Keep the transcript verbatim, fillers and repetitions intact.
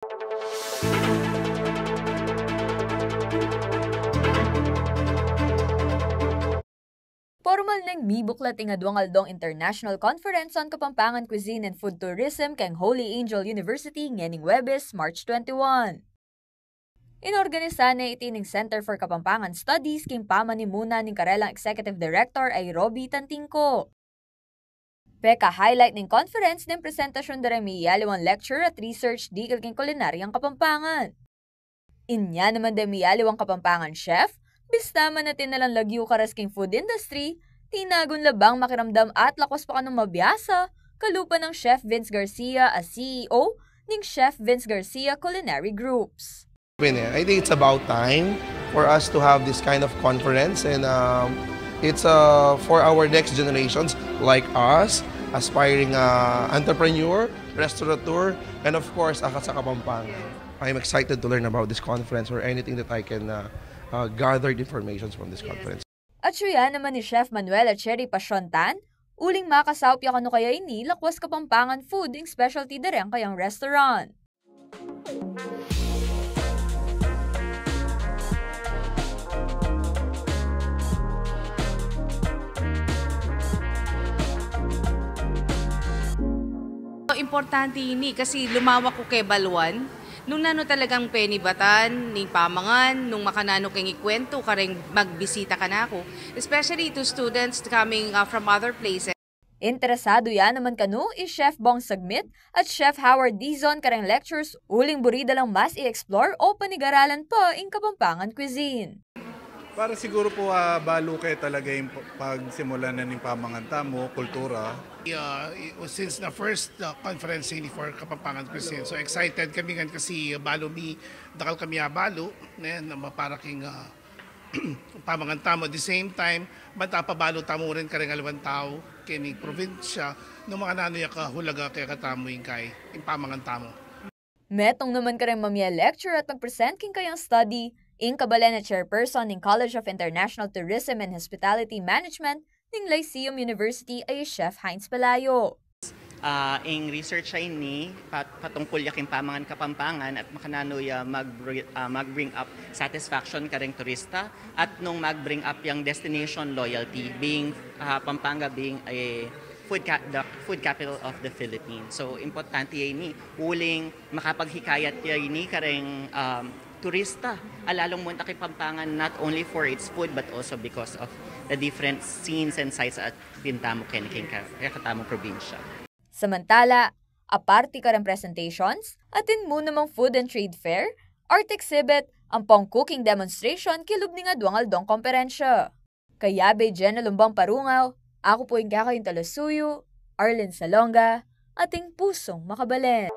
Pormal neng mibuklat ing aduang aldong International Conference on Kapampangan Cuisine and Food Tourism keng Holy Angel University ngening Huwebes, March twenty-one. Inorganisa ne iti ning Center for Kapampangan Studies king pamanimuna ning karelang Executive Director a i Roby Tantingco. Peka-highlight ning conference deng presentasyun da reng miyaliwang lecture at research dikal king kulinaryang Kapampangan. Inya naman deng miyaliwang Kapampangan chef, bista man atin na lang lagyu karas king food industry, tinagun la bang makiramdam at lakwas pa kanung mabiasa, kalupa nang Chef Vince Garcia a C E O ning Chef Vince Garcia Culinary Groups. I think it's about time for us to have this kind of conference, and um, it's uh, for our next generations like us, aspiring uh, entrepreneur, restaurateur, and of course, akat sa Kapampangan. I am excited to learn about this conference or anything that I can uh, uh, gather information from this conference. At suya naman ni Chef Manuela Cherry Pasiontan, uling makasaup ya kanu kaya ini lakwas Kapampangan food ing specialty da reng kayang restaurant. Importante ini kasi lumawak ku kebaluan nung nanu talagang penibatan ning pamangan, nung makananu keng ikwentu kareng magbisita kanaku, especially to students coming uh, from other places. Interesadu ya naman kanu i Chef Bong Sagmit at Chef Howard Dizon kareng lectures uling buri da lang mas i-explore o panigaralan pa ing Kapampangan cuisine. Para siguro po, ah, balu ke talaga ing p-, pagsimula na ning pamangan tamu, kultura. Uh, i-, since the first uh, conference ini for Kapampangan Cuisine, so excited kami ngan kasi, uh, balu mi, dakal kami abalu, ne, na ma-, para king uh, pamangan tamu. At the same time, banta pabalu tamu rin kareng aliwang tau keni probinsya, nung makananu ya kahulaga kekatamu ing kai, ing pamangan tamu. Metung naman kareng mamie-lecture at mag-present king kayang study ing kabalen a chairperson ning College of International Tourism and Hospitality Management ning Lyceum University a i Chef Heinz Pelayo. Ah, ing research a ini pat-, patungkul ya king pamangan Kapampangan at makananu ya mag-, ah, mag-bring up satisfaction kareng turista at nung mag-bring up yang destination loyalty, being, ah, Pampanga being a food ca-, the food capital of the Philippines. So, importante ya ini, uling makapaghikayat ya ini kareng, um, turista a lalung munta king Pampangan, not only for its food but also because of the different scenes and sights a atin tamu keni king ka-, kekatamung probinsya. Samantala, aparte kareng presentations, atin mu namang food and trade fair, art exhibit, ampong cooking demonstration kilub ning aduang aldong komperensya. Kayabe Jenna Lumbang Parungaw, aku pu ing kekayung talasuyu, Arlene Salonga, ating pusung makabalen.